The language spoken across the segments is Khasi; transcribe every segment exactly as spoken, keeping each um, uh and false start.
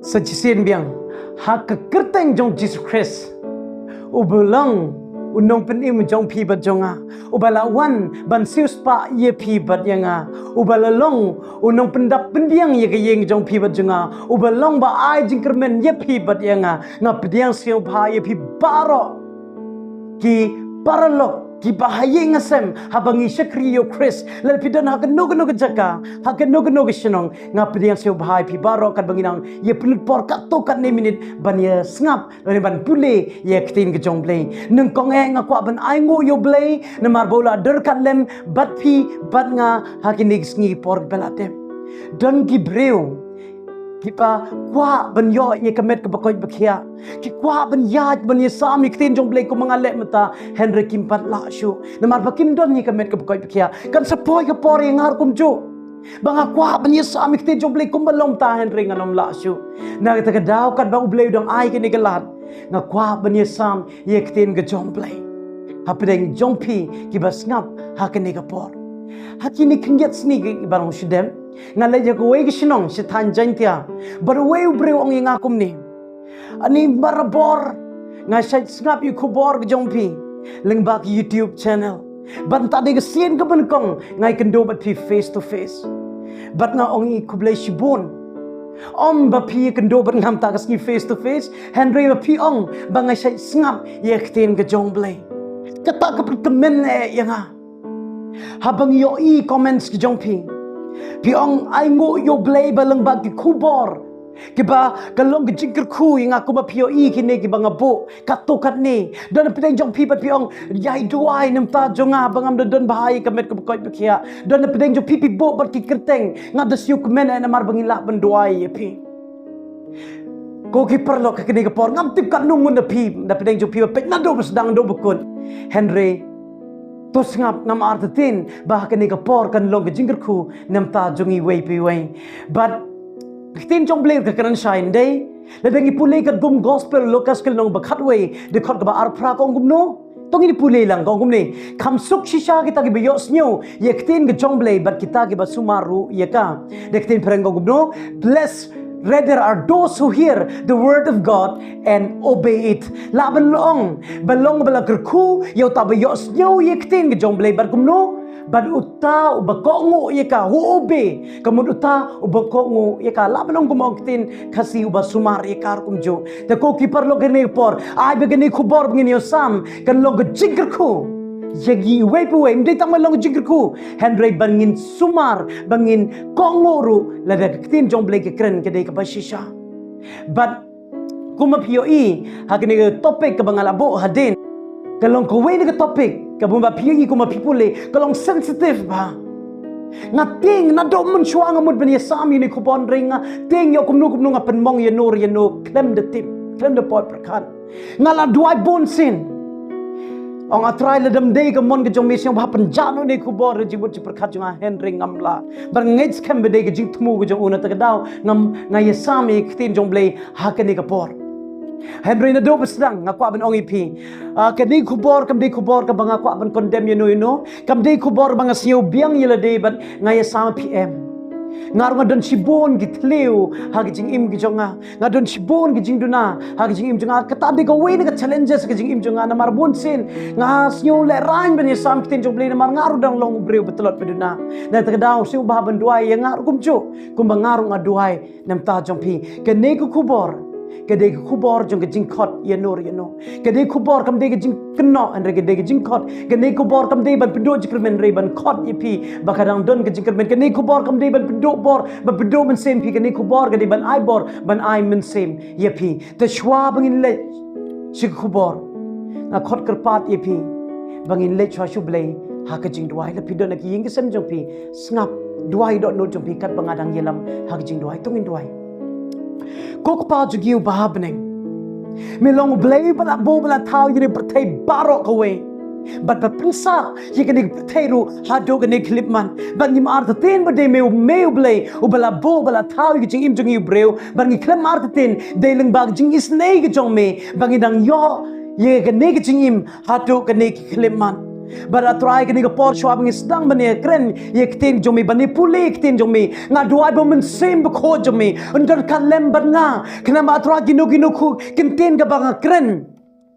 Sa shisien biang, ha ka kyrteng jong Jisu Khrist, uba long u nongpynim jong phi bad jong nga, uba la wan ban siewspah ïa phi bad ïa nga, uba la long u nongpyndap pynbiang ïa ka ïing jong phi bad jong nga, uba long ba ai jingkyrmen ïa phi bad ïa nga. Nga pdiang sngewbha ïa phi baroh ki paralok kiba ha ïing ha sem, haba ngi shakri ïa u Khrist, lada phi don ha kano kano ka jaka, ha kano kano ka shnong, nga pdiang sngewbha ïa phi baroh katba ngi nang ïa pynlut por katto katne minit ban ïa sngap lane ban pule ïa ka ktien ka jong Blei. Nyngkong eh nga kwah ban ainguh ïa u Blei namar ba u la dor kat lem bad phi bad nga ha kine ki sngi por ba la dep. Don ki briew kiba kwah ban ïoh ïa ka met kaba koit ba khiah, ki kwah ban ïaid ban ïasam ïa ka ktien jong Blei kumba nga leh mynta, hynrei kim pat lah shuh namar ba kim don ïa ka met kaba koit ba khiah. Kan sa poi ka por ïa nga ruh kumjuh ba nga kwah ban ïasam ïa ka ktien jong Blei kumba long mynta, hynrei ngan ym lah shuh. Na kata ka daw katba u Blei u dang ai kane ka lad, nga kwah ban ïasam ïa ka ktien ka jong Blei hapdeng jong phi kiba sngap ha kane ka por. Ha kine khyndiat sngi kiba long shadem, nga leit ïa kawei ka shnong sha thaiñ Jaintia, bad uwei u briew u ong ïa nga kumne: "Ani, barabor nga shait sngap ïa u khubor ka jong phi lyngba ka YouTube channel, bad mynta dei ka sien kaba nyngkong nga ïakynduh bad phi face to face." Bad nga ong ïa i: "Khublei shibun. Ym ba phi ïakynduh bad nga mynta ka sngi face to face, hynrei ba phi ong ba nga shait sngap ïa ka ktien ka jong Blei." Kata ka pynkmen eh ïa nga. Haba ngi ïohi comments ki jong phi, phi ong: "Ainguh ïa u Blei ba lyngba ki khubor kiba ka long ka jingkyrkhu ïa nga kumba phi ïohi kine kiba nga buh katto katne." Don hapdeng jong phi bad phi ong: "Ïai duwai na bynta jong nga ba ngam da don bha ïa ka met kaba koit ba khiah." Don hapdeng jong phi, phi buh bad ki kyrteng, nga da sngewkmen eh namar ba ngi lah ban duwai ïa phi. Ko ki paralok, ha kane ka por ngam tip katno ngut na phi, na pdeng jong phi ba peit naduh ba sdang haduh ba kut. Hynrei to sngap, ngam artatien ba ha kane ka por kan long ka jingkyrkhu na bynta jong iwei pa iwei. Bad ka ktien jong Blei ka kren shai, ym dei? Lada ngi pule katkum Gospel Lukas ka lynnong ba khatwei, dkhot kaba arphra, ka ong kumno? To ngin pule lang, ka ong kumne: "Kham suk shisha kita kiba ïohsngew ïa ka ktien ka jong Blei bad kita kiba sumar ruh ïa ka." Da ka ktien phareng ka ong kumno? "Blessed rather are those who hear the word of God and obey it." Lah ban long, ba long ba la kyrkhu ïa uta uba ïohsngew ïa ka ktien ka jong Blei bad kumno? Bad uta uba kohnguh ïa ka, who obey. Ka mut uta uba kohnguh ïa ka. Lah ban long kumba ong ka ktien Khasi, uba sumar ïa ka ruh kumjuh. Te ko ki paralok, kane ka por ai ba kane ka khubor ba ngin ïohsam kan long ka jingkyrkhu ïa ngi iwei pa iwei. Ym dei tang ban long ka jingkyrkhu, hynrei ba ngin sumar, ba ngin kohnguh ruh lada ka ktien jong Blei ka kren ka dei kaba shisha. Bad kumba phi ïohi ha kane ka topic kaba nga la buh hadien, ka long kawei na ka topic kaba, ba phi ïohi kumba phi pule, ka long sensitive bha. Nga tieng naduh mynshuwa nga mut ban ïasam ïa kane ka khubor, hynrei nga tieng ïoh kumno kumno, nga pynmong ïano ïano khlem da tip, khlem da poi pyrkhat. Nga la duwai bun sien. Ong, A Trai, lada ym dei ka mon ka jong me, sngewbha pynjah noh ïa kane ka khubor ha ka jingmut jingpyrkhat jong nga, hynrei ngam lah. Bad nga ngeit skhem ba dei ka jingthmu ka jong u, na kata ka daw ngam, nga ïasam ïa ka ktien jong Blei ha kane ka por. Hynrei naduh ba sdang nga kwah ban ong ïa phi, ah, kane ka khubor kam dei ka khubor kaba nga kwah ban condemn ïano ïano. Kam dei ka khubor ba nga sngew biang ïa lade bad nga ïasam ïa phi, em. Nga ruh nga don shibun ki thliew ha ka jingim ka jong nga. Nga don shibun ki jingduna ha ka jingim jong nga. Kata dei kawei na ka challenges ha ka jingim jong nga. Namar bun sien nga sngew lehraiñ ban ïasam ïa ka ktien jong Blei namar nga ruh dang long u briew ba tlot ba duna. Na kata ka daw sngewbha ban duwai ïa nga ruh kumjuh, kumba nga ruh nga duwai na bynta jong phi. Kane ka khubor ka dei ka khubor jong ka jingkhot ïano ïano. Kane ka khubor kam dei ka jingkynnoh, hynrei ka dei ka jingkhot. Kane ka khubor kam dei ban pynduh jingkyrmen, hynrei ban khot ïa phi ba ka dang don ka jingkyrmen. Kane ka khubor kam dei ban pynduh bor, ban pynduh mynsiem phi. Kane ka khubor ka dei ban ai bor, ban ai mynsiem ïa phi. Te shuwa ba ngin leit sha ka khubor, nga khot kyrpad ïa phi ba ngin leit shuwa sha u Blei ha ka jingduwai. Lada phi don ha ki ïing ki sem jong phi, sngap, duwai dohnud jong phi katba nga dang ïalam ha ka jingduwai. To ngin duwai. Ko Kpa jong ngi uba ha bneng, me long u Blei ba la buh ba la thaw ïa kane ka pyrthei baroh kawei. Bad ba pynsah ïa kane ka pyrthei ruh haduh kane ka khyllipmat. Bad ngim artatien ba dei me, me u Blei uba la buh ba la thaw ïa ka jingim jong ngi u briew. Bad ngi khlem artatien dei lyngba ka jingisynei ka jong me ba ngi dang ïoh ïa kane ka jingim haduh kane ka khyllipmat. Bad A Trai, kane ka por shuwa ba ngi sdang ban ïakren ïa ka ktien jong me, ban ïa pule ïa ka ktien jong me, nga duwai ba u Mynsiem Bakhuid jong me un don ryngkat lem bad nga. Khnang ba A Trai, kino kino ka ktien kaba nga kren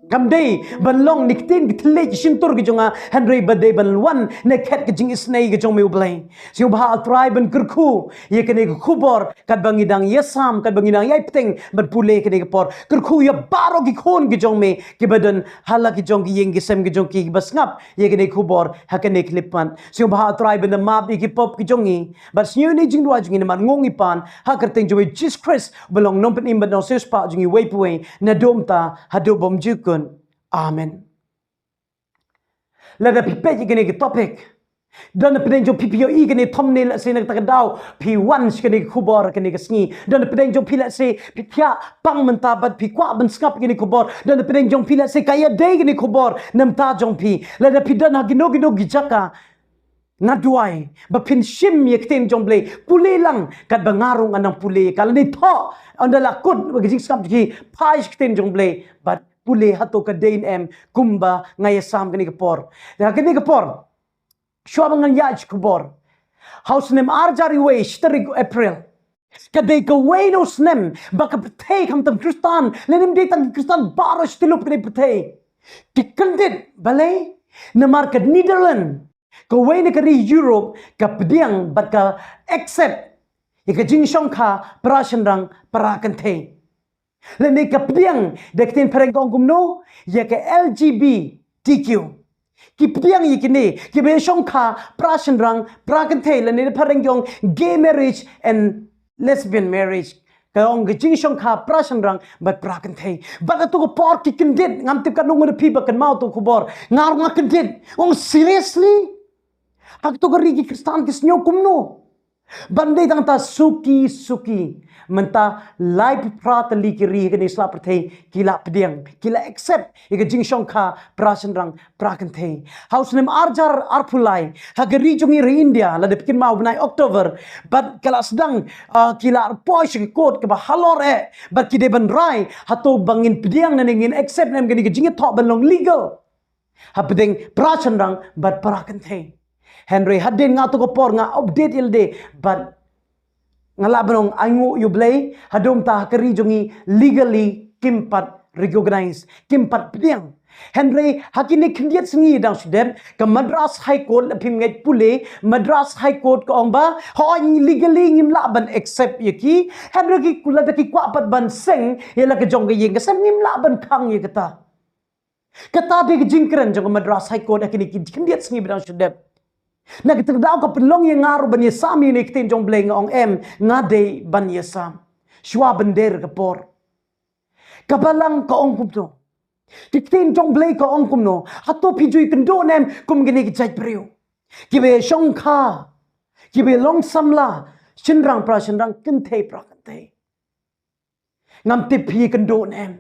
kam dei ban long na ka ktien ka thylliej shyntur ka jong nga, hynrei ba dei ban wan na ka khet ka jingisynei ka jong me, U Blei. Sngewbha A Trai ban kyrkhu ïa kane ka khubor katba ngi dang ïasam, katba ngi dang ïai bteng ban pule kane ka por. Kyrkhu ïa baroh ki khun ki jong me kiba don ha la ki jong ki ïing ki sem ki jong ki, kiba sngap ïa kane ka khubor ha kane ka khyllipmat. Sngewbha A Trai ban da map ïa ki pop ki jong ngi. Bad sngew ïa kane ka jingduwai jong ngi namar ngi ong ngi pan ha ka kyrteng jong U Jisu Khrist, uba long u nongpynim bad u nongsiewspah jong ngi uwei pa uwei, naduh mynta haduh bymjukut. Amen. Lada phi peit ïa kane ka topic, don napdeng jong phi, phi ïohi kane ka thumbnail, lehse na kata ka daw phi wan sha kane ka khubor kane ka sngi. Don napdeng jong phi, lehse phi thiah pang mynta bad phi kwah ban sngap ïa kane ka khubor. Don napdeng jong phi, lehse ka ïadei kane ka khubor na bynta jong phi. Lada phi don ha kino kino ki jaka, nga duwai ba phin shim ïa ka ktien jong U Blei, pule lang katba nga ruh nga nang pule ïa ka. Lane thoh, ynda la kut ka jingsngap jong phi, phai sha ka ktien jong U Blei bad pule hato ka dei ne em kumba nga ïasam kane ka por. Ha kane ka por, shuwa ba ngan ïaid sha ka khubor, ha u snem ar hajar wei, shi tarik April, ka dei kawei na u snem ba ka pyrthei, khamtam Khristan lane ym dei tang Khristan, baroh shi tyllup ka dei pyrthei, ki kyndit. Balei? Namar ka Netherlands, kawei na ka ri Europe, ka pdiang bad ka accept ïa ka jingshongkha para shynrang para kynthei. Lane ka pdiang, da ka ktien phareng ka ong kumno, ïa ka L G B T Q. Ki pdiang ïa kine, kiba ïashongkha para shynrang para kynthei, lane da phareng ki ong gay marriage and lesbian marriage. Ka ong ka jingshongkha para shynrang bad para kynthei. Bad ha kato ka por ki kyndit, ngam tip katno ngut na phi ba kynmaw kato ka khubor. Nga ruh nga kyndit. Ong seriously? Ha kato ka ri ki Khristan ki sngew kumno? Ban dei tang ta suki suki, mynta laiphew phra tylli ki ri ha kane ka sla pyrthei ki la pdiang, ki la accept ïa ka jingshongkha para shynrang para kynthei. Ha u snem ar hajar arphew lai, ha ka ri jong ngi ri India, lada phi kynmaw, bnai October, bad ka la sdang, ah, ki la poi sha ka court kaba halor eh, bad ki dei ban rai hato ba ngin pdiang ne ngin accept ne em kane ka jingïathoh ban long legal hapdeng para shynrang bad para kynthei. Hynrei hadien nga to ka por nga update ïa lade, bad nga lah ban ong ainguh ïa U Blei, haduh mynta ha ka ri jong ngi legally kim pat recognize, kim pat pdiang. Hynrei ha kine khyndiat sngi dang shu dep, ka Madras High Court, lada phim ngeit pule, Madras High Court ka ong ba hooid, legally ngim lah ban accept ïa ki. Hynrei ki, lada ki kwah pat ban seng ïa la ka jong ka ïing ka sem, ngim lah ban khang ïa kata. Kata dei ka jingkren jong ka Madras High Court ha kine ki khyndiat sngi ba dang shu dep. Na kata ka daw ka pynlong ïa nga ruh ban ïasam ïa kane ka ktien jong U Blei, nga ong em, nga dei ban ïasam. Shuwa ban der ka por. Ka Balang ka ong kumno? Ka ktien jong U Blei ka ong kumno? Hato phi ju ïakynduh ne em kum kine ki jait briew kiba ïashongkha, kiba ïalong samla, shynrang para shynrang, kynthei para kynthei? Ngam tip phi ïakynduh ne em.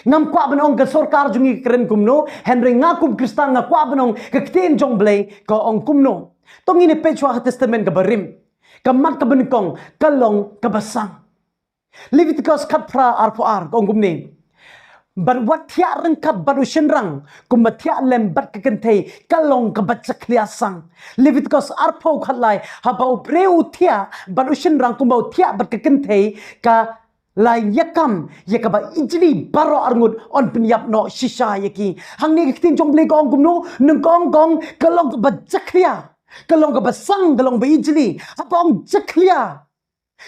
Ngam kwah ban ong ka sorkar jong ngi ka kren kumno, hynrei nga kum Khristan nga kwah ban ong ka ktien jong U Blei ka ong kumno. To ngin ïa peit shuwa ha Testament kaba rim, ka mat kaba nyngkong ka long kaba sang. Leviticus khatphra arphew ar ka ong kumne: Bad wat thiah ryngkat bad u shynrang kumba thiah lem bad ka kynthei, ka long kaba jakhlia sang. Leviticus arphew khatlai: Haba u briew u thiah bad u shynrang kumba u thiah bad ka kynthei, ka la ïakam ïa kaba ijli baroh arngut, yn pynïap noh shisha ïa ki. Hangne ka ktien jong U Blei ka ong kumno? Nyngkong ka ong ka long kaba jakhlia, ka long kaba sang, ka long ba ijli. Haba ong jakhlia,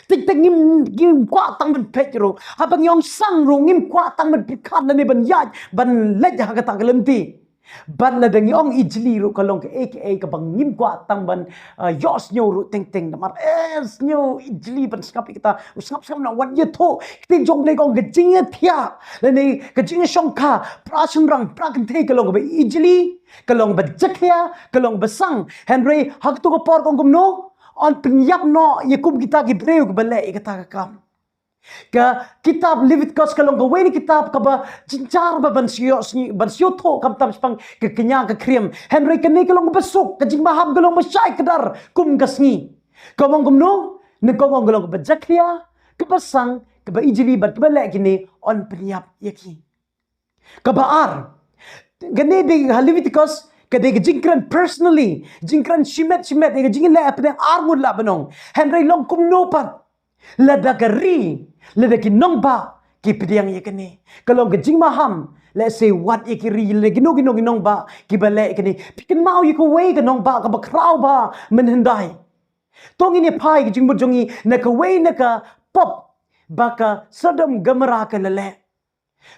tik tik ngim, ngim kwah tang ban peit ruh. Haba ngi ong sang ruh ngim kwah tang ban pyrkhat lane ban ïaid ban leit ha kata ka lynti. Bad lada ngi ong ijli ruh ka long kaei kaei kaba ngim kwah tang ban, ah, ïohsngew ruh teng teng, namar, eh, sngew ijli ban sngap ïa kata. U sngap sngap noh, wat ïathuh. Ka ktien jong U Blei ka ong ka jingïathiah lane ka jingïashongkha para shynrang para kynthei ka long kaba ijli, ka long ba jakhlia, ka long ba sang. Hynrei ha kato ka por ka ong kumno? Yn pynïap noh ïa kum kita ki briew kiba leh ïa kata ka kam. Ka kitab Leviticus ka long kawei na ki kitab kaba jynjar ba ban shu ïoh sngi, ban shu ïathuh, khamtam shaphang ka kñia ka khriam. Hynrei kane ka long kaba suk, ka jingbahap ka long ba shai kdar kum ka sngi. Ka ong kumno? Nyngkong ka ong ka long kaba jakhlia, kaba sang, kaba ijli, bad kiba leh kine yn pynïap ïa ki. Kaba ar, kane dei ha Leviticus Ka dei ka jingkren personally, jingkren shimet shimet ïa ka jingleh hapdeng arngut lah ban ong. Hynrei long kumno pat lada ka ri, lada ki nongbah ki pdiang ïa kane. Ka long ka jingmaham, lehse wat ïa ki ri lane kino kino ki nongbah kiba leh ïa kane. Phi kynmaw ïa kawei ka nongbah kaba khraw bha mynhyndai. To ngin ïa phai ka jingmut jong ngi na kawei na ka pop ba ka Sodom Gomorrah ka la leh.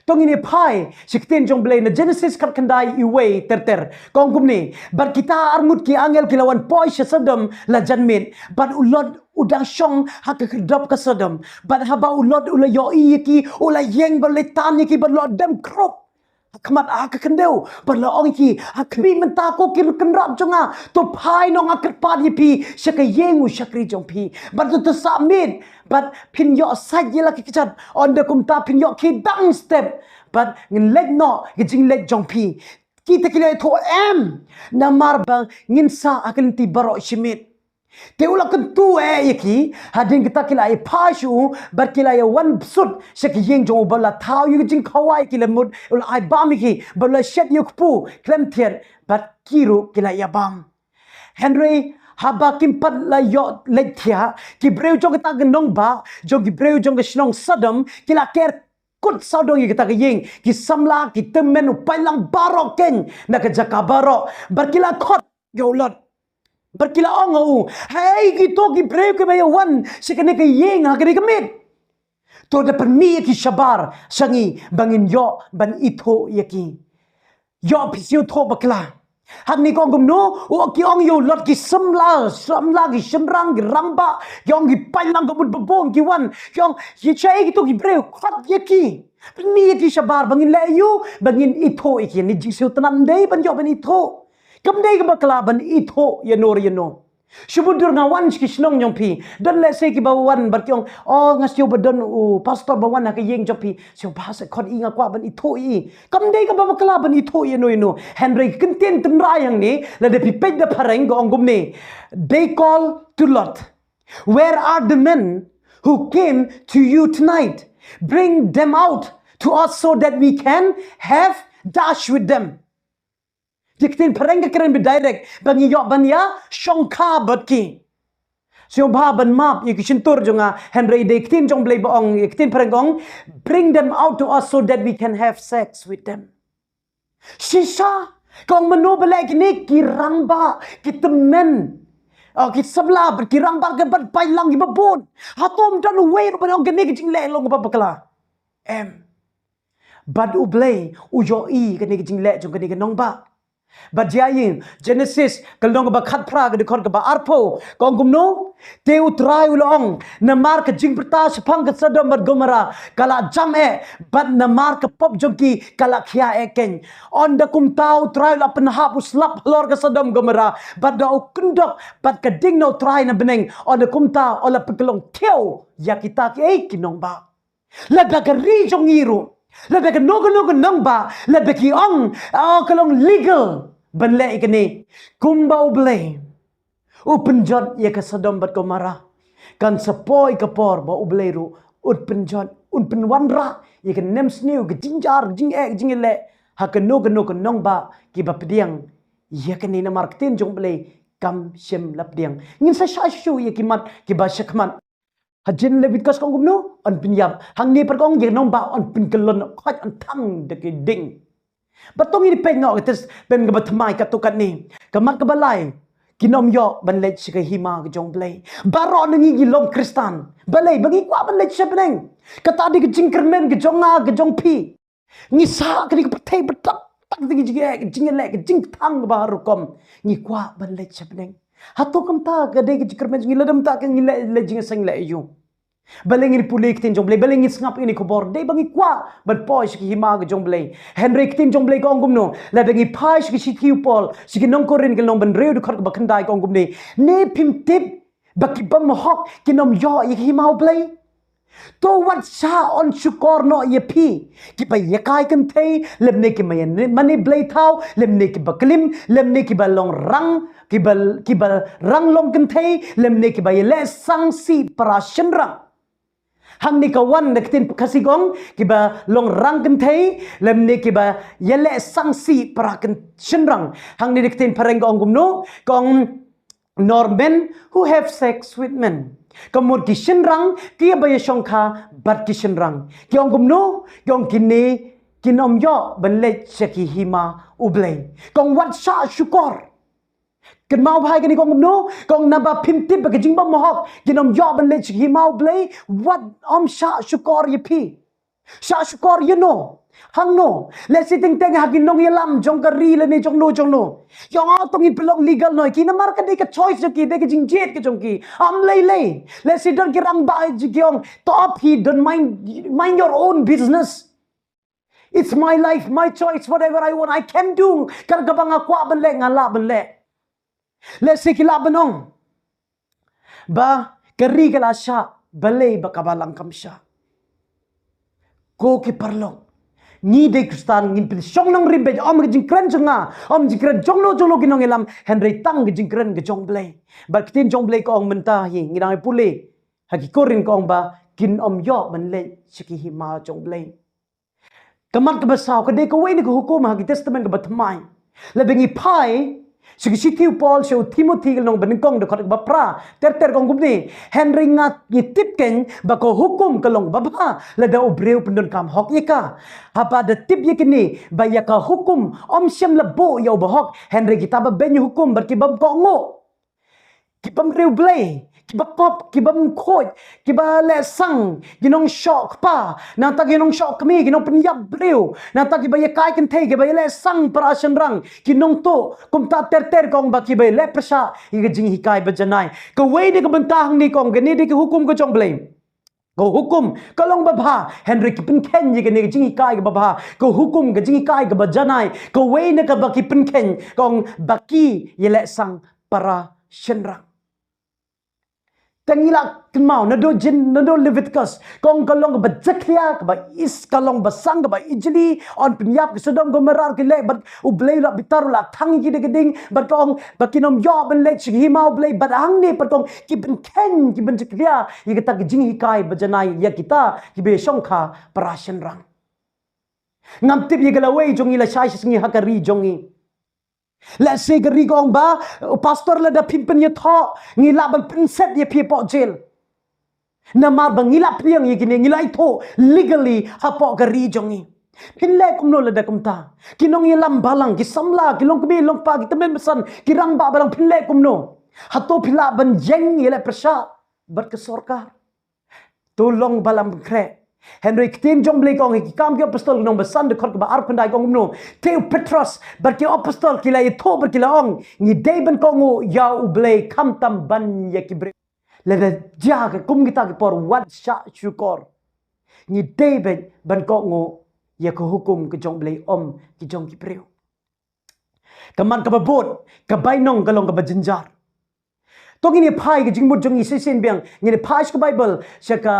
To ngin ïa phai sha ka ktien jong U Blei na Genesis khatkhyndai, uwei ter ter. Ka ong kumne: Bad kita arngut ki angel ki la wan poi sha Sodom la janmiet, bad u Lot u dang shong ha ka khyrdop ka Sodom. Bad haba u Lot u la ïohi ïa ki, u la ïeng bad u la tan ïa ki bad u la dem khrup ha khmat ha ka khyndew bad u la ong ïa ki: Ha khmih mynta, ko ki riew kynrad jong nga, to phai noh, nga kyrpad ïa phi sha ka ïing u shakri jong phi, bad to, to sah miet, bad phin ïoh sait ïa la ki kjat. Ynda kumta phin ïoh khie dang step, bad ngin leit noh ka jingleit jong phi. Kita ki la ïathuh: Em, namar ba ngin sah ha ka lynti baroh shi miet. Te u la kyntu eh ïa ki. Hadien kata ki la ïa phai sha u bad ki la ïa wan bsut sha ka ïing jong u bad u la thaw ïa ka jingkhawai, ki la mut, u la ai bam ïa ki bad u la shet ïa u kpu khlem thied bad ki ruh ki la ïa bam. Hynrei haba kim pat la ïoh leit thiah, ki briew jong kata ka nongbah, jong ki briew jong ka shnong Sodom, ki la ker kut sawdong ïa kata ka ïing, ki samla, ki tymmen, u paidlang baroh keiñ na ka jaka baroh, bad ki la khot ïa u Lot bad ki la ong ha u: Hei, kito ki briew kiba ïa wan sha kane ka ïing ha kane ka miet, to da pynmih ïa ki shabar sha ngi ba ngin ïoh ban ithuh ïa ki. Ïoh phi sngewthuh bakla. Hangne ka ong kumno, u, ki ong ïa u Lot, ki samla, samla, ki shynrang, ki rangbah, ki ong ki paidlang ka mut ba bun ki wan, ki ong: Ïa, shaei kito ki briew, khot ïa ki, pynmih ïa ki shabar ba ngin leh ïa u, ba ngin ithuh ïa ki. Ni jingsngewtynnad, ym dei ban ïoh ban ithuh. Kam dei kaba bakla ban ithuh ïa no re ïa no. Shu bud dur nga wan sha ki shnong jong phi, don lehse kiba wan bad ki ong: O, nga sngewbha ba don u pastor ba wan ha ka ïing jong phi. Sngewbha seh, khot ïa i, nga kwah ban ithuh ïa i. Kam dei kaba bakla ban ithuh ïa no ïa no. Hynrei ka ktien tynrai hangne, lada phi peit da phareng, ka ong kumne: They call to Lot: Where are the men who came to you tonight? Bring them out to us so that we can have dash with them. Ïa ka ktien phareng ka kren beit direct ba ngi ïoh ban ïa shongkha bad ki. Sngewbha ban map ïa ki shyntur jong nga, hynrei dei ka ktien jong U Blei ba ong, ïa ka ktien phareng ka ong: Bring them out to us so that we can have sex with them. Shisha, ka ong mano ba leh kine? Ki rangbah, ki tymmen, o, ki samla bad ki rangbah bad paidlang kiba bun. Hato ym don uwei ruh ban ong kane ka jingleh long kaba bakla? Em. Bad U Blei u ïohi kane ka jingleh jong kane ka nongbah. Bad ïa i, Genesis ka lynnong kaba khatphra, ka dkhot kaba arphew, ka ong kumno: Te U Trai u la ong: Namar ka jingpyrta shaphang ka Sodom bad Gomorrah ka la jam eh, bad namar ka pop jong ki ka la khia eh keiñ. Ynda kumta U Trai u la pynhap u slap halor ka Sodom Gomorrah, bad da u kyndok bad ka ding na U Trai na bneng. Ynda kumta u la pynkyllon khiew ïa kita kiei ki nongbah. Lada ka ri jong ngi ruh, lada kano kano ka nongbah, lada ki ong, o, ka long legal ban leh ïa kane, kumba U Blei u pynjot ïa ka Sodom bad Gomorrah, kan sa poi ka por ba U Blei ruh un pynjot, un pynwanrah ïa ka nemsniew, ka jingjar, ka jingeh, ka jingïaleh ha kano kano ka nongbah kiba pdiang ïa kane, namar ka ktien jong U Blei kam shym la pdiang. Ngin sa shah shuh shuh ïa ki mat kiba shakhmat. Ha jin Leviticus ka ong kumno? Yn pynïap. Hangne pat ka ong ïa ka nongbah yn pynkyllon, khot yn thang da ki ding. Bad to ngin peit noh ka test pen kaba thymmai katto katne. Ka mat kaba lai, kin ym ïoh ban leit sha ka hima ka jong U Blei. Baroh na ngi ngi long Khristan. Balei? Ba ngi kwah ban leit sha bneng. Kata dei ka jingkyrmen ka jong nga, ka jong phi. Ngi sah kane ka pyrthei ba tap tak da ki jingeh, ka jingïaleh, ka jingkthang kaba har rukom. Ngi kwah ban leit sha bneng. Hato kumta ka dei ka jingkyrmen jong ngi? Lada kumta ka ngi leh, leh jingïaseng leh aïu? Balei ngin pule ka ktien jong U Blei? Balei ngin sngap ïa kane ka khubor? Dei ba ngi kwah ban poi sha ka hima ka jong U Blei. Hynrei ka ktien jong U Blei ka ong kumno? Lada ngi phai sha ka shithi u Paul sha ki nong Korinth, ka lynnong ba hynriew, dkhot kaba khyndai, ka ong kumne: Ne phim tip ba ki bymhok kin ym ïoh ïa ka hima U Blei? To wat shah, yn shukor noh ïa phi kiba ïakai kynthei, lymne kiba ïa mane blei thaw, lymne kiba klim, lymne kiba long rang, kiba, kiba rang long kynthei, lymne kiba ïaleh sang sih para shynrang. Hangne ka wan da ka ktien Khasi ka ong, kiba long rang kynthei, lymne kiba ïaleh sangsi para kyn-, shynrang. Hangne da ka ktien phareng ka ong kumno, ka ong, nor men who have sex with men. Ka mut ki shynrang, kiba ïashongkha bad ki shynrang. Ki ong kumno, ki ong kine, kin ym ïoh ban leit sha ki hima U Blei. Ka ong wat shah shukor. Kynmaw bha ïa kane ka ong kumno, ka ong naba phim tip ba ka jingbymhok, kin ym ïoh ban leit sha ki hima U Blei, wat ym shah shukor ïa phi. Shah shukor ïa no. Hangno. Lehse teng teng ha ki nongïalam jong ka ri lane jong no jong no. Ïa nga to ngin pynlong legal noh ïa ki namar ka dei ka choice jong ki, dei ka jingjied ka jong ki. Ym lei lei. Lehse don ki rangbah jong ki ong, to phi don, mind, mind your own business. It's my life, my choice, whatever I want, I can do. Kata kaba nga kwah ban leh, nga lah ban leh. Lehse ki lah ban ong ba ka ri ka la shah, balei ba kaba lang kam shah. Ko ki paralok, ngi dei Khristan, ngin pynshong nongrim beit, ym ka jingkren jong nga, ym jingkren jong no jong no ki nongïalam, hynrei tang ka jingkren ka jong Blei. Bad ka ktien jong Blei ka ong mynta hi, ngi dang ïa pule ha ki Korinth ka ong ba kin ym ïoh ban leit sha ki hima jong Blei. Ka mat kaba saw ka dei kawei na ka hukum ha ki Testament kaba thymmai. Lada ngi phai sha ka shithi u Paul sha u Timothi ka lynnong ba nyngkong dkhot kaba phra, ter ter ka ong kumne, hynrei nga ngi tip kein ba ka hukum ka long babha lada u briew pyndonkam hok ïa ka. Haba da tip ïa kine ba ïa ka hukum ym shym la buh ïa u bahok, hynrei kita ba beiñ hukum bad ki bym kohnguh, ki bym riewblei, ki ba pop, ki bym khuid, ki ba leh sang, ki nongshoh kpa, nangta ki nongshoh kmie, ki nongpynïap briew, nangta ki ba ïakai kynthei, ki ba ïaleh sang para shynrang, ki nongtuh, kumta ter ter ka ong ba ki ba ïaleh pyrshah ïa ka jinghikai ba janai. Kawei na ka bynta hangne ka ong kane dei ka hukum ka jong Blei. Ka hukum ka long babha, hynrei ki pynkheiñ ïa kane ka jinghikai kaba bha. Ka hukum ka jinghikai kaba janai, kawei na kaba ki pynkheiñ ka ong ba ki ïaleh sang para shynrang. Te ngi la kynmaw naduh Gen-, naduh Leviticus, ka ong ka long kaba jakhlia, kaba is, ka long ba sang, kaba ijli, yn pynïap ka Sodom Gomorrah ki leh, bad U Blei u la bitar, u la thang ïa ki da ka ding, bad ka ong ba kin ym ïoh ban leit sha ka hima U Blei, bad hangne pat ka ong ki pynkheiñ, ki pynjakhlia ïa kata ka jinghikai ba janai ïa kita ki ba shongkha para shynrang. Ngam tip ïa ka lawei jong ngi lashai shisngi ha ka ri jong ngi. Lehse ka ri ka ong ba, u pastor lada phim pynïathoh, ngi lah ban pynset ïa phi hapoh jail. Namar ba ngi la pdiang ïa kine, ngi la ithuh legally hapoh ka ri jong ngi. Phin leh kumno lada kumta? Ki nongïalam balang, ki samla, ki longkmie longkpa, ki tymmen basan, ki rangbah balang, phin leh kumno? Hato phi lah ban ïeng ïaleh pyrshah bad ka sorkar? To long ba lam khreh. Hynrei ka ktien jong Blei ka ong ha Ki Kam ki Apostol lynnong ba san dkhot kaba arphew khyndai ka ong kumno. Te u Petros bad ki apostol ki la ïathuh bad ki la ong, ngi dei ban kohnguh ïa U Blei khamtam ban ïa ki briew. Lada jia ka kum kita ki por, wat shah shukor. Ngi dei beit ban kohnguh ïa ka hukum ka jong Blei, ym ki jong ki briew. Ka mat kaba bud, ka bainong ka long kaba jynjar. To ngin ïa phai ka jingmut jong ngi shisien biang, ngin ïa phai sha ka Baibl, sha ka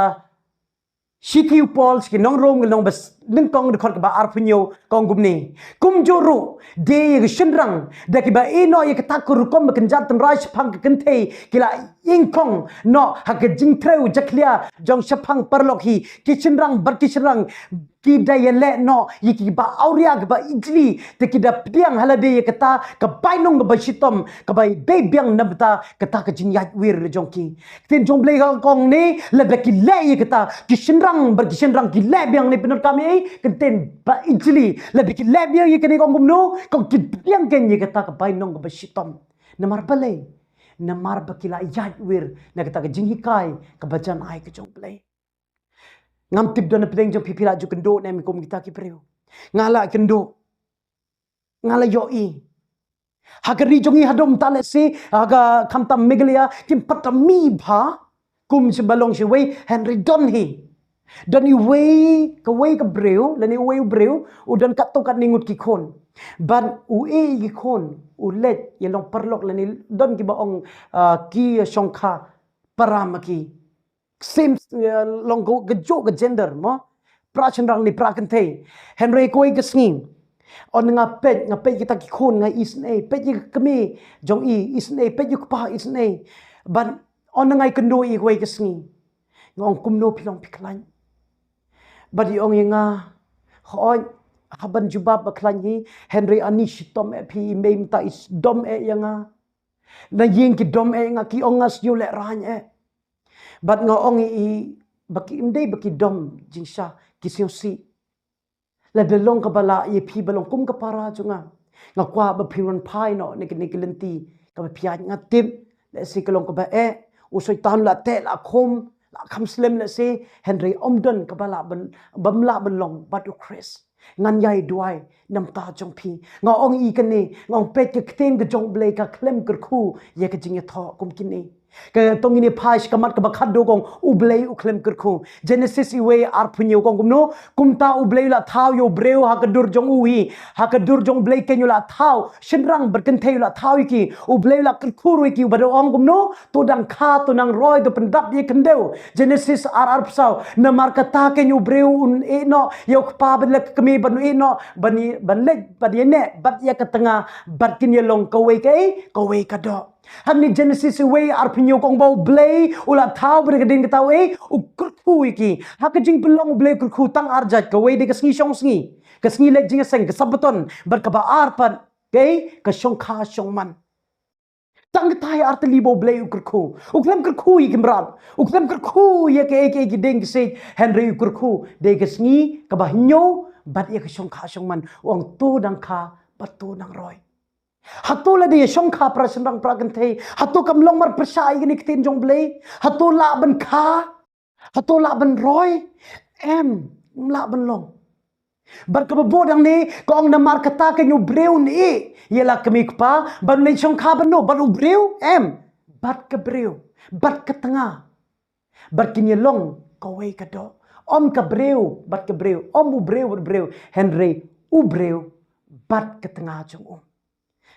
shithi u Paul sha ki nong Rom, ka lynnong ba nyngkong, dkhot kaba arphew hynñiew, ka ong kumne. Kumjuh ruh de ïa ki shynrang, da kiba ïehnoh ïa kata ka rukom ba kynjat tynrai shaphang ka kynthei, ki la ïengkhong noh ha ka jingtrei jakhlia jong shaphang paralok hi. Ki shynrang bad ki shynrang, ki da ïaleh noh ïa kiba awria, kiba ijli, te ki da pdiang ha lade ïa kata ka bainong kaba shitom, kaba dei biang na bynta kata ka jingïaid wir jong ki. Ka ktien jong Blei ka ong ne, lada ki leh ïa kata, ki shynrang bad ki shynrang ki leh biang ne, pyndonkam ïa ka ktien ba ijli, lada ki leh biang ïa kane, ka ong kumno, ka ong ki pdiang kein ïa kata ka bainong kaba shitom. Namar balei? Namar ba ki la ïaid wir na kata ka jinghikai kaba jan ai ka jong Blei. Ngam tip don na pdeng jong phi, phi la ju kynduh ne em kum kita ki briew. Nga la kynduh. Nga la ïohi. Ha ka ri jong ngi haduh mynta lehse, ha ka khamtam Meghalaya, kim pat da mih bha kum shi ba long shi wei, hynrei don hi. Don iwei, kawei ka briew, lane uwei u briew, u don katto katne ngut ki khun. Bad u ïeh ïa ki khun, u leit ïalong paralok, lane don kiba ong, ah, ki shongkha para ma ki. Same, eh, long ka, kajuh ka gender mo. Para shynrang ne para kynthei. Hynrei kawei ka sngi, ynda nga peit, nga peit kita ki khun, nga isynei, peit ïa ka kmie jong i, isynei, peit ïa u kpa, isynei. Bad ynda nga ïakynduh ïa i kawei ka sngi, Nga ong kumno phi long phi khlaiñ. Bad i ong ïa nga, hooid, hap ban jubab ba khlaiñ hi, hynrei ani shitom eh phi, i mei mynta i shitom eh ïa nga. Na ïing ki dom eh ïa nga, ki ong nga sngew lehraiñ eh. Bad nga ong ïa i, ba ki ym dei ba ki dom jingshisha, ki sngewsih. Lada long kaba lah ïa phi ba long kum ka para jong nga, nga kwah ba phin wan phai noh na kine ki lynti kaba phi ïaid. Nga tip lehse ka long kaba eh, u Soitan la teh la khum la kham slem lehse, hynrei ym don kaba lah ban, bym lah ban long bad u Khrist. Ngan ïai duwai namar jong phi. Nga ong ïa kane, nga ong peit ka ktien ka jong U Blei ka khlem kyrkhu ïa ka jingïathoh kum kine. Ka tong ine phai sha ka mat kaba khatduh ka ong U Blei u khlem kyrkhu. Genesis iwei arphew hynñiew ka ong kumno? Kumta U Blei u la thaw ïa u briew ha ka dur jong u hi. Ha ka dur jong U Blei keiñ u la thaw shynrang bad kynthei u la thaw ïa ki. U Blei u la kyrkhu ruh ïa ki bad u ong kumno? To dang kha, to nang roi, to pyndap ïa ka khyndew. Genesis ar arphew saw. Namar kata keiñ u briew un ïeh noh ïa u kpa bad la ka kmie bad un ïeh noh ban ïa, ban leit bad ïa neh bad ïa ka tnga bad kin ïa long kawei kaei, kawei ka doh. Hangne Genesis iwei arphew hynñiew ka ong ba U Blei u la thaw bad ka dei kata u ei, u kyrkhu ïa ki. Ha ka jingpynlong U Blei u kyrkhu tang ar jait, kawei dei ka sngi shong sngi, ka sngi leit jingïaseng, ka Sabaton, bad kaba ar pat kaei, ka shongkha shongman. Tang kata hi ar tylli ba U Blei u kyrkhu. U khlem kyrkhu ïa ki mrad, u khlem kyrkhu ïa kaei kaei ki dieng ki siej, hynrei u kyrkhu dei ka sngi kaba hynñiew bad ïa ka shongkha shongman. U ong to dang kha bad to dang roi. Hato lada ïa shongkha para shynrang para kynthei, hato kam long marpyrshah ïa kane ka ktien jong U Blei? Hato lah ban kha? Hato lah ban roi? Em, ym lah ban long. Bad kaba bud hangne ka ong namar kata keiñ u briew un ïeh ïa la kmie kpa bad un leit shongkha bad no, bad u briew? Em, bad ka briew, bad ka tnga. Bad kin ïa long kawei ka doh. Ym ka briew bad ka briew, ym u briew bad u briew, hynrei u briew bad ka tnga jong u.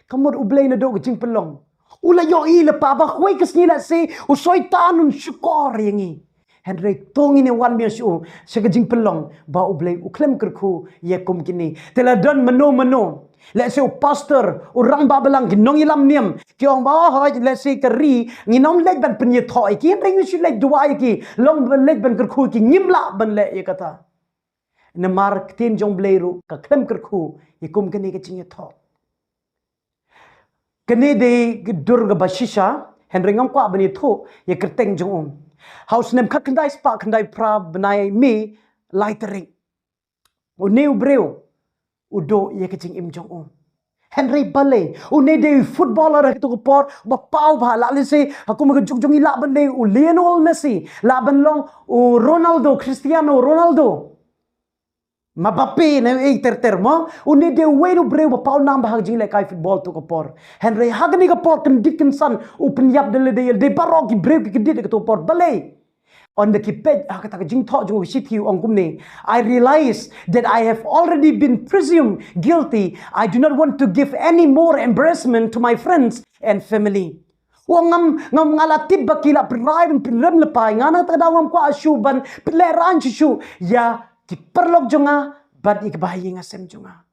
Ka mut U Blei naduh ka jingpynlong u la ïohi lypa ba kawei ka sngi lehse u Soitan un shukor ïa ngi. Hynrei to ngin ïa wan biang sha u, sha ka jingpynlong ba U Blei u khlem kyrkhu ïa kum kine. Te la don mano mano, lehse u pastor, u rangbah balang, ki nongïalam niam ki ong ba, oh, hooid, lehse ka ri ngin ym leit ban pynïathoh ïa ki, hynrei ngi shu leit duwai ïa ki, long ban leit ban kyrkhu ïa ki. Ngim lah ban leh ïa kata. Namar ka ktien jong U Blei ruh ka khlem kyrkhu ïa kum kane ka jingïathoh. Kane dei ka dur kaba shisha, hynrei ngam kwah ban ïathuh ïa ka kyrteng jong u. Ha u snem khatkhyndai spah khyndai phra bnai May lai tarik, une u briew u duh ïa ka jingim jong u. Hynrei balei? Une dei u footballer ha kato ka por ba paw bha, lah lehse ha kum ka juk jong ngi lah ban dei u Lionel Messi, lah ban long u Ronaldo, Cristiano Ronaldo, Mbappe, ne ei ter ter mo. Une dei uwei u briew ba paw nam bha ha ka jinglehkai football to ka por. Hynrei ha kane ka por kyndit kynsan u pynïap da lade ïa lade, baroh ki briew ki kyndit ha kato ka por. Balei? Ynda ki peit ha kata ka jingthoh jong u, ka shithi u ong kumne: I realize that I have already been presumed guilty. I do not want to give any more embarrassment to my friends and family. U ong ngam, ngam, nga la tip ba ki la pynrai ban pynrem lypa ïa nga, na kata ka daw ngam kwah shuh ban pynlehraiñ shuh shuh ïa ki paralok jong nga bad ïa ki bahaïing hasem jong nga.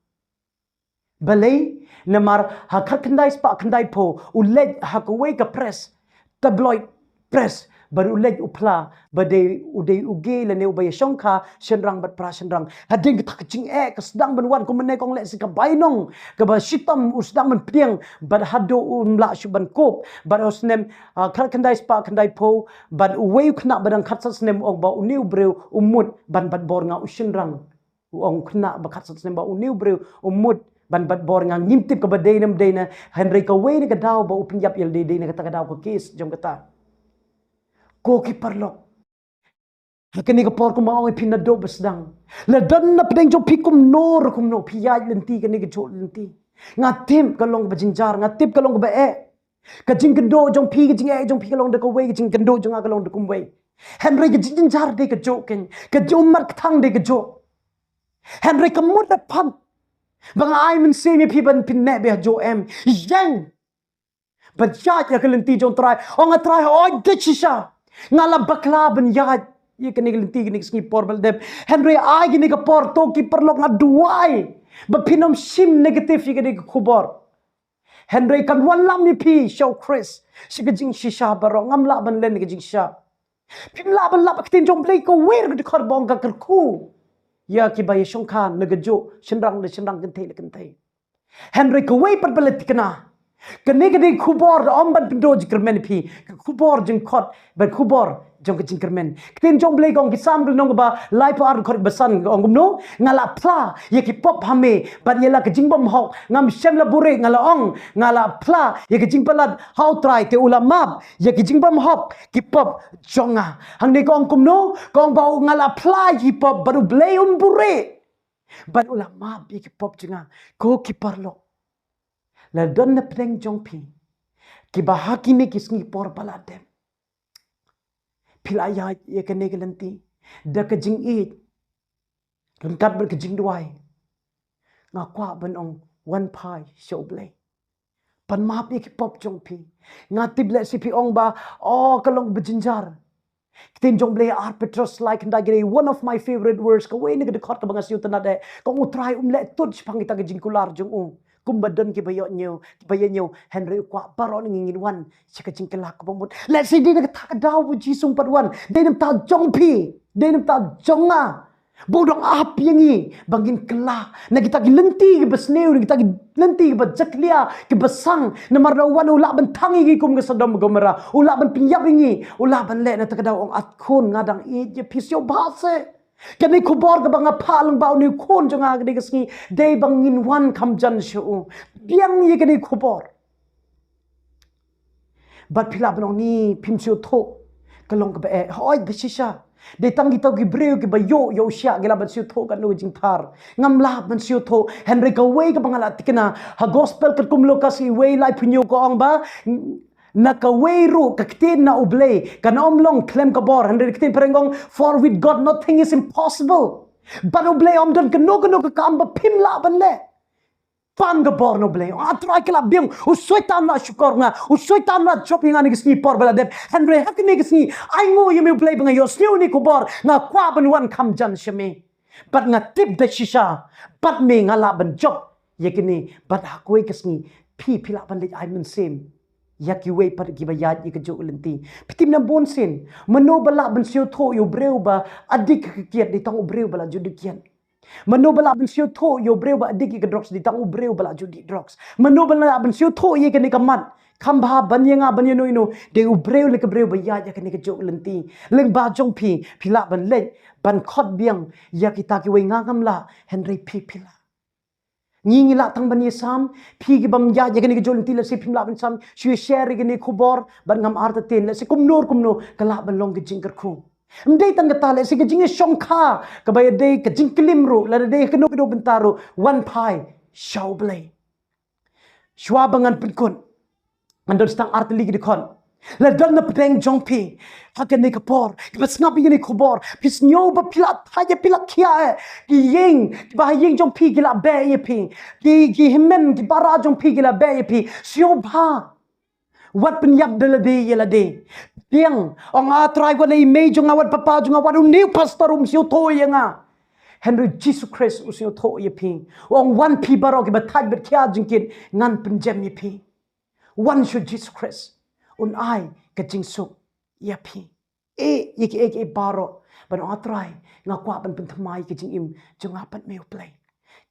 Balei? Namar ha khatkhyndai spah khyndai phew u leit ha kawei ka press, tabloid press, bad u leit u phla ba dei, u dei u gay lane uba ïa shongkha shynrang bad para shynrang. Hadien kata ka jingeh ka sdang ban wan, kumne ka ong lehse ka bainong kaba shitom u sdang ban pdiang, bad haduh um lah shuh ban kup. Bad ha u snem, ah, khatkhyndai spah khyndai phew, bad uwei u khynnah ba dang khatsan snem u ong ba une u briew u mut ban bat bor nga u shynrang. U ong u khynnah ba khatsan snem ba une u briew u mut ban bat bor nga, ngim tip kaba dei ne ym dei ne, hynrei kawei na ka daw ba u pynïap ïa lade dei na kata ka daw ka case jong kata. Ko ki paralok, ha kane ka por kumba ong ïa phi naduh ba sdang, la don na pdeng jong phi kumno re kumno phi ïaid lynti kane kajuh lynti. Nga tip ka long kaba jynjar, nga tip ka long kaba eh. Ka jingkynduh jong phi, ka jingeh jong phi ka long da kawei, ka jingkynduh jong nga ka long da kumwei. Hynrei ka jingjynjar dei kajuh keiñ, ka jingmut kthang dei kajuh. Hynrei ka mut da phan ba nga ai mynsiem ïa phi ban phin neh bha hajuh, em. Ïeng bad ïaid ïa ka lynti jong u Trai. Ong, a Trai, hooid, dei shisha nga la bakla ban ïaid ïa kane ka lynti, kane ka sngi por ba la dep. Hynrei ai kane ka por, to ki paralok, nga duwai ba phin ym shim negative ïa kane ka khubor. Hynrei kan wanlam ïa phi sha u Khrist sha ka jingshisha baroh. Ngam lah ban len ka jingshisha. Phim lah ban lap ïa ka ktien jong U Blei, kawei ruh ka dkhot ba ong ka kyrkhu ïa kiba ïashongkha na kajuh shynrang na shynrang, kynthei na kynthei. Hynrei kawei pat ba la thikna, kane ka dei ka khubor da ym ban pynduh jingkyrmen ïa phi, ka khubor jingkhot bad khubor jong ka jingkyrmen. Ka ktien jong U Blei ka ong, ki Salm ka lynnong kaba laiphew ar, dkhot ba san, ka ong kumno: Nga la phla ïa ki pop ha me, bad ïa la ka jingbymhok ngam shym la buhrieh. Nga la ong, nga la phla ïa ka jingpalat ha U Trai, te u la map ïa ki jingbymhok ki pop jong nga. Hangne ka ong kumno? Ka ong ba nga la phla ïa ki pop bad U Blei um buhrieh, bad u la map ïa ki pop jong nga. Ko ki paralok, la don na pdeng jong phi kiba ha kine ki sngi por ba la dep phi la ïaid ïa kane ka lynti da ka jingïeit ryngkat bad ka jingduwai. Nga kwah ban ong, wan phai sha U Blei, pan map ïa ki pop jong phi. Nga tip lehse phi ong ba, oh, ka long ba jynjar. Ka ktien jong U Blei, Ar Petros lai khyndai, ka dei one of my favorite verse, kawei na ka dkhot kaba nga sngewtynnad eh. Ka ong, U Trai um leh tud shaphang kita ki jingkular jong u, kumba don kiba ïoh ñiew, kiba ïoh ñiew. Hynrei u kwah baroh ngi ngin wan sha ka jingkylla kaba mut. Lehse dei na kata ka daw ba U Jisu um pat wan, dei na bynta jong phi, dei na bynta jong nga, ba u dang ap ïa ngi ba ngin kylla na kita ki lynti kiba sniew, na kita ki lynti kiba jakhlia, kiba sang. Namar lada u wan, u lah ban thang ïa ngi kum ka Sodom Gomorrah, u lah ban pynïap ïa ngi, u lah ban leh. Na kata ka daw u ong, a khun, nga dang ïeit ïa phi. Sngewbha seh. Kane ka khubor kaba nga phah lyngba une u khun jong nga ha kane ka sngi, dei ba ngin wan kham jan sha u. Biang ïa kane ka khubor. Bad phi lah ban ong, ni phim sngewthuh, ka long kaba eh. Hooid, da shisha dei tang kita ki briew kiba ïoh ïa u shiah ki lah ban sngewthuh katno ka jingthar. Ngam lah ban sngewthuh. Hynrei kawei kaba nga la thikna ha Gospel katkum u Lukas, wei laiphew hynñiew, ka ong ba, na kawei ruh ka ktien na U Blei kan ym long khlem ka bor. Hynrei ka ktien phareng ka ong, for with God nothing is impossible. Bad U Blei ym don kano kano ka kam ba phim lah ban leh. Pan ka bor na U Blei. A Trai, ka la biang, u Soitan la shukor nga, u Soitan la jop ïa nga ha kine ki sngi por ba la dep. Hynrei ha kine ki sngi, ai nguh ïa me U Blei ba nga ïohsngew ïa kane ka khubor. Nga kwah ban wan kham jan sha me. Bad nga tip da shisha, bad me nga lah ban jop ïa kine. Bad ha kawei ka sngi phi, phi lah ban leit ai mynsiem ïa kiwei pat kiba ïaid ïa kajuh ka lynti. Phi tip, na bunsien, mano ba lah ban sngewthuh ïa u briew ba adik ïa ka kiad? Dei tang u briew ba la ju dih kiad. Mano ba lah ban sngewthuh ïa u briew ba adik ïa ka drugs? Dei tang u briew ba la ju dih drugs. Mano ba lah ban sngewthuh ïa kane ka mat, kham bha ban ïa nga ban ïa no ïa no? Dei u briew lei, ka briew ba ïaid ïa kane kajuh ka lynti. Lyngba jong phi, phi lah ban leit ban khot biang ïa kita kiwei. Nga ngam lah, hynrei phi, phi lah. Ngi ngi lah tang ban ïasam. Phi kibym ïaid ïa kane kajuh ka lynti, lehse phim lah ban sam, shu share ïa kane ka khubor bad ngam artatien. Lehse kumno kumno ka lah ban long ka jingkyrkhu. Ym dei tang kata, lehse ka jingïashongkha kaba ïadei, ka jingklim ruh, lada dei kano kano ka bynta ruh, wan phai sha U Blei. Shuwa ba ngan pynkut, ngan don sa tang artylli ki dkhot. Lada na pdeng jong phi ha kane ka por, kiba sngap ïa kane ka khubor, phi sngew ba phi la thait, phi la khiah eh. Ki ïing, kiba ha ïing jong phi ki la beh ïa phi. Ki, ki hynmen, ki para jong phi ki la beh ïa phi. Sngewbha, wat pynïap da lade ïa lade. Biang, ong, A Trai, wat lei mei jong nga, wat papa jong nga, wat une u pastor um sngewthuh ïa nga. Hynrei U Jisu Khrist u sngewthuh ïa phi. U ong, wan phi baroh kiba thait bad khiah jingkit, ngan pynjem ïa phi. Wan sha U Jisu Khrist, un ai ka jingsuk ïa phi. Ïeh ïa kiei kiei baroh bad ong, A Trai, nga kwah ban pynthymmai ïa ka jingim jong nga bad me, U Blei.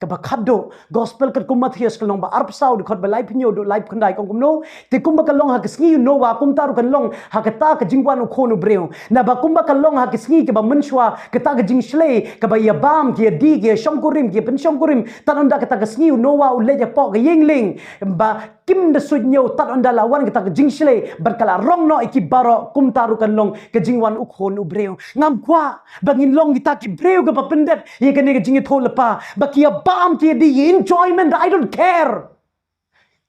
Kaba khatduh, Gospel katkum u Mathaios, ka lynnong ba arphew saw, dkhot ba laiphew hynñiew haduh laiphew khyndai, ka ong kumno? Te kumba ka long ha ka sngi u Noah, kumta ruh kan long ha kata ka jingwan u Khun u briew. Naba kumba ka long ha ka sngi kaba mynshuwa, kata ka jingshlei kaba ïa bam, ki ïa dih, ki ïa shongkurim, ki ïa pynshongkurim, tad ynda kata ka sngi u Noah u leit hapoh ka ïing lieng, ba kim da suidñiew, tad ynda la wan kata ka jingshlei bad ka la rong noh ïa ki baroh. Kumta ruh kan long ka jingwan u Khun u briew. Ngam kwah ba ngin long kita ki briew kiba pyndep ïa kane ka jingïathuhlypa, ba ki ïa bam, ki ïa dih, enjoyment, I don't care.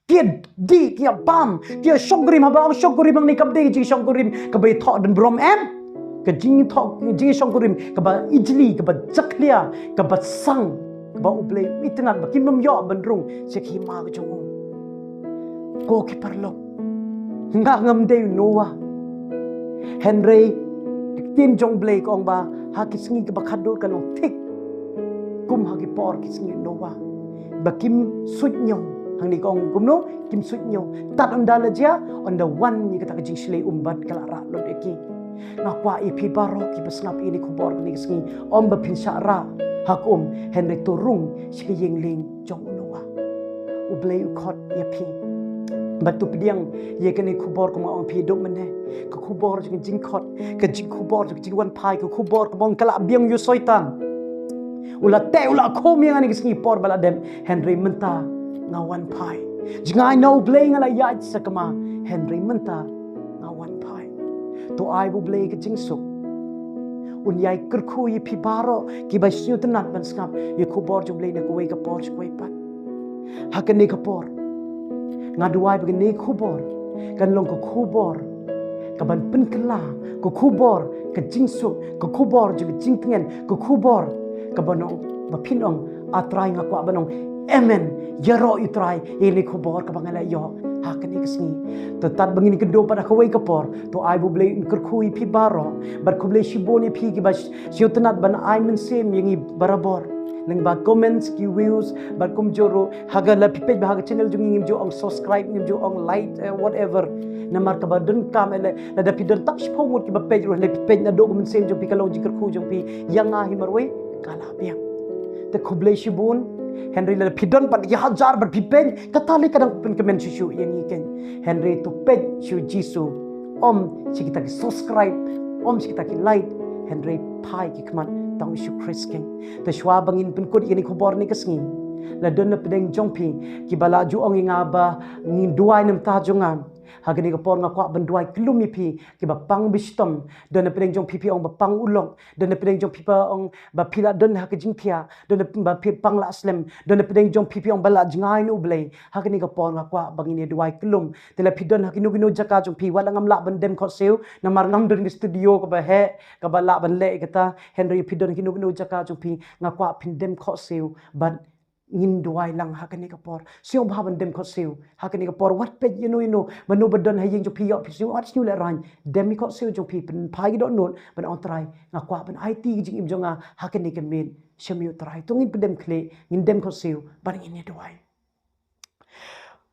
Ki ïa dih, ki ïa bam, ki ïa shongkurim. Haba ong shongkurim hangne kam dei ka jingshongkurim kaba ïathoh don burom, em. Ka jingïathoh, ka jingshongkurim kaba ijli, kaba jakhlia, kaba sang, kaba U Blei u itynnad, ba kim nym ïoh ban rung sha ka hima ka jong u. Ko ki paralok, nga ngam dei u Noah, hynrei ka ktien jong U Blei ka ong ba ha ki sngi kiba khatduh kan long thik kum ha ki por ki sngi u Noah, ba kim suidñiew. Hangne ka ong kumno? Kim suidñiew. Tad ynda la jia, ynda wan ïa kata ka jingshlei um bad ka la rah lut ïa ki. Nga kwah ïa phi baroh kiba sngap ïa kane ka khubor kane ka sngi, ym ba phin shah rah ha ka um, hynrei to rung sha ka ïing lieng jong u Noah. U Blei u khot ïa phi. Bad to pdiang ïa kane ka khubor kumba nga ong ïa phi haduh mynne. Ka khubor jong ka jingkhot, ka jingkhubor jong ka jingwan phai, ka khubor kumba ong ka la biang ïa u Soitan. U la teh, u la khum ïa nga ha kane ka sngi por ba la dep, hynrei mynta nga wan phai. Jngai na U Blei nga la ïaid sakma, hynrei mynta nga wan phai. To ai ba U Blei ka jingsuk un ïai kyrkhu ïa phi baroh kiba sngewtynnat ban sngap ïa ka khubor jong U Blei na kawei ka por sha kawei pat. Ha kane ka por nga duwai ba kane ka khubor kan long ka khubor kaban pynkylla, ka khubor ka jingsuk, ka khubor jong ka jingtngen, ka khubor kaban ong ba phin ong, A Trai, nga kwah ban ong amen. Ïaroh ïa U Trai ïa kane ka khubor kaba nga la ïoh ha kane ka sngi. Te tad ba ngin kynduh pat ha kawei ka por, to ai ba U Blei un kyrkhu ïa phi baroh. Bad khublei shibun ïa phi kiba sngewtynnat ban ai mynsiem ïa ngi barabor lyngba comments, ki views, bad kumjuh ruh ha ka, lada phi peit ba ha ka channel jong ngi ngim ju ong subscribe, ngim ju ong like, eh, whatever. Namar kaba donkam eh, lada phi don tang shiphew ngut kiba peit ruh, lada phi peit naduh ka mynsiem jong phi ka long jingkyrkhu jong phi ïa nga hi marwei, ka la biang. Te khublei shibun. Hynrei lada phi don pat ki hajar bad phi peit, kata lei ka dang pynkmen shuh shuh ïa ngi keiñ. Hynrei to peit sha u Jisu, ym sha kita ki subscribe, ym sha kita ki like, hynrei phai ki khmat tang u Jisu Khrist keiñ. Te shuwa ba ngin pynkut ïa kane ka khubor ha kane ka sngi, la don na pdeng jong phi kiba la ju ong ïa nga ba ngin duwai na ka bynta jong nga. Ha kane ka por nga kwah ban duwai kyllum ïa phi kiba pang ba shitom. Don na pdeng jong phi phi ong ba pang u lok. Don na pdeng jong phi ba ong ba phi la don ha ka jingthiah. Don na ba phi pang la slem. Don na pdeng jong phi phi ong ba la jngai na U Blei. Ha kane ka por nga kwah ba ngin ïa duwai kyllum. Te lada phi don ha kino kino jaka jong phi, wat la ngam lah ban dem khohsiew namar ngam don ka studio kaba heh kaba lah ban leh ïa kata. Hynrei phi don ha kino kino jaka jong phi, nga kwah phin dem khohsiew bad ngin duwai lang ha kane ka por. Sngewbha ban dem khohsiew ha kane ka por. Wat peit ïano ïano, mano ba don ha ïing jong phi, ïoh phi sngew, wat sngew lehraiñ. Dem ïa ka khohsiew jong phi, pynphai ïa ka dohnud ban ong, Trai, nga kwah ban aiti ka jingim jong nga ha kane ka miet sha me, U Trai. To ngin pdem khlieh, ngin dem khohsiew bad ngin ïa duwai.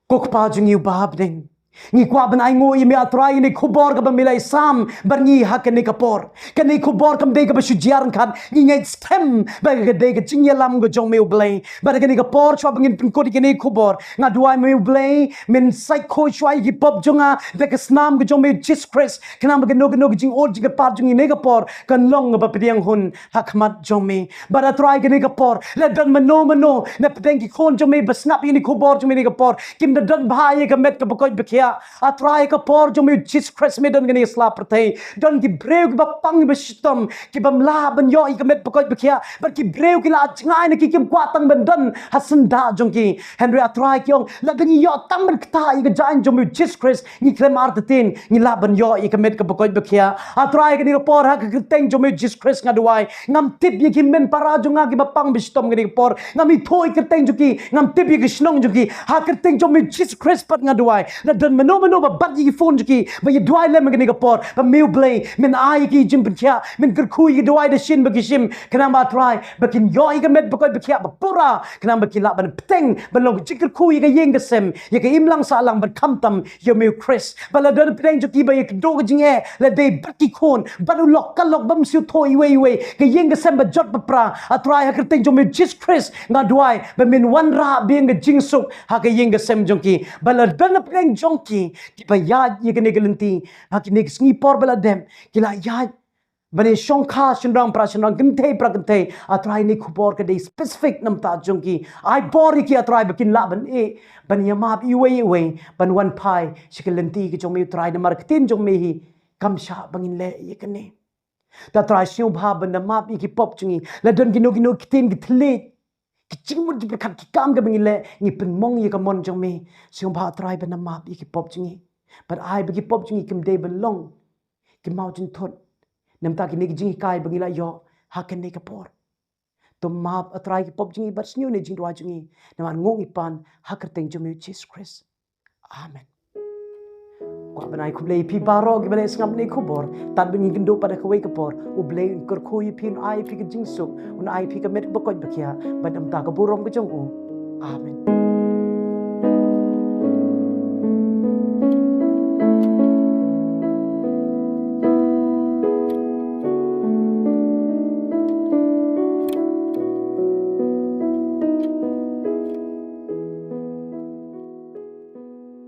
Ko Kpa jong ngi uba ha bneng, ngi kwah ban ainguh ïa me, A Trai, ïa kane ka khubor kaba me la ïasam bad ngi ha kane ka por. Kane ka khubor kam dei kaba shu jia ryngkat, ngi ngeit skhem ba ka dei ka jingïalam ka jong me, U Blei. Bad ha kane ka por shuwa ba ngin pynkut ïa kane ka khubor, nga duwai, me U Blei, men sait khuid shuwa ïa ki pop jong nga da ka snam ka jong me, Jisu Khrist. Khnang ba kano kano ka jingud jingkyrpad jong ngi ha kane ka por kan long kaba pdiang hun ha khmat jong me. Bad A Trai, ha kane ka por, lada don mano mano na pdeng ki khun jong me ba sngap ïa kane ka khubor jong me ha kane ka por, kim da don bha ïa ka met kaba koit ba khiah, A Trai, ha ka por jong me, Jisu Khrist, me don ha kane ka sla pyrthei. Don ki briew kiba pang ba shitom, kibym lah ban ïoh ïa ka met ba koit ba khiah. Bad ki briew ki la jngai na ki, kim kwah tang ban don ha syndah jong ki. Hynrei A Trai, ki ong, lada ngi ïoh tang ban ktah ïa ka jaiñ jong me, Jisu Khrist, ngi khlem artatien ngi lah ban ïoh ïa ka met kaba koit ba khiah. A Trai, ha kane ka por, ha ka kyrteng jong me, Jisu Khrist, nga duwai. Ngam tip ïa ki hynmen para jong nga kiba pang ba shitom ha kane ka por. Ngam ithuh ïa ka kyrteng jong ki, ngam tip ïa ka shnong jong ki. Ha ka kyrteng jong me, Jisu Khrist, pat nga duwai. Lada don mano mano ba bat ïa ki phone jong ki ba ïa duwai lem ha kane ka por, ba me U Blei men ai ïa ki jingpynkhiah, men kyrkhu ïa ki, duwai da shin ba ki shim, khnang ba, A Trai, ba kin ïoh ïa ka met ba koit ba khiah ba pura, khnang ba kin lah ban bteng ban long ka jingkyrkhu ïa ka ïing ka sem, ïa ka imlang sahlang, bad khamtam ïa me, U Khrist. Bad lada don na pdeng jong ki ba ïakynduh ka jingeh, lada dei bad ki khun, bad u lok ka lok, bym sngewthuh iwei iwei, ka ïing ka sem ba jot ba pra, A Trai, ha ka kyrteng jong me, Jisu Khrist, nga duwai ba men wanrah biang ka jingsuk ha ka ïing ka sem jong ki. Bad lada don na pdeng jong ki kiba ïaid ïa kane ka lynti ha kine ki sngi por ba la dep, ki la ïaid ban ïashongkha shynrang para shynrang, kynthei para kynthei, A Trai, kane ka khubor ka dei specific na ka bynta jong ki. Ai bor ïa ki, A Trai, ba kin lah ban ïeh, ban ïamap iwei ïa iwei, ban wan phai sha ka lynti ka jong me, U Trai, namar ka ktien jong me hi kam shah ba ngin leh ïa kane. Te A Trai, sngewbha ban da map ïa ki pop jong ngi. Lada don kino kino ki ktien ki thylliej, ki jingmut jingpyrkhat, ki kam kiba ngi leh, ngi pynmong ïa ka mon jong me. Sngewbha, A Trai, ban da map ïa ki pop jong ngi. Bad ai ba ki pop jong ngi kim dei ban long ki mawjynthut na ka bynta kine ki jinghikai ba ngi la ïoh ha kane ka por. To map, A Trai, ki pop jong ngi bad sngewthuh ïa ki jingduwai jong ngi. Namar nguh ngi pan ha ka kyrteng jong me, Jisu Khrist. Amen. Kwah ban ai khublei ïa phi baroh kiba la sngap ïa kane ka khubor. Tad ba ngin ïakynduh pat ha kawei ka por, U Blei un kyrkhu ïa phi, un ai ïa phi ka jingsuk, un ai ïa phi ka met ba koit ba khiah, bad na ka bynta ka burom ka jong u. Amen.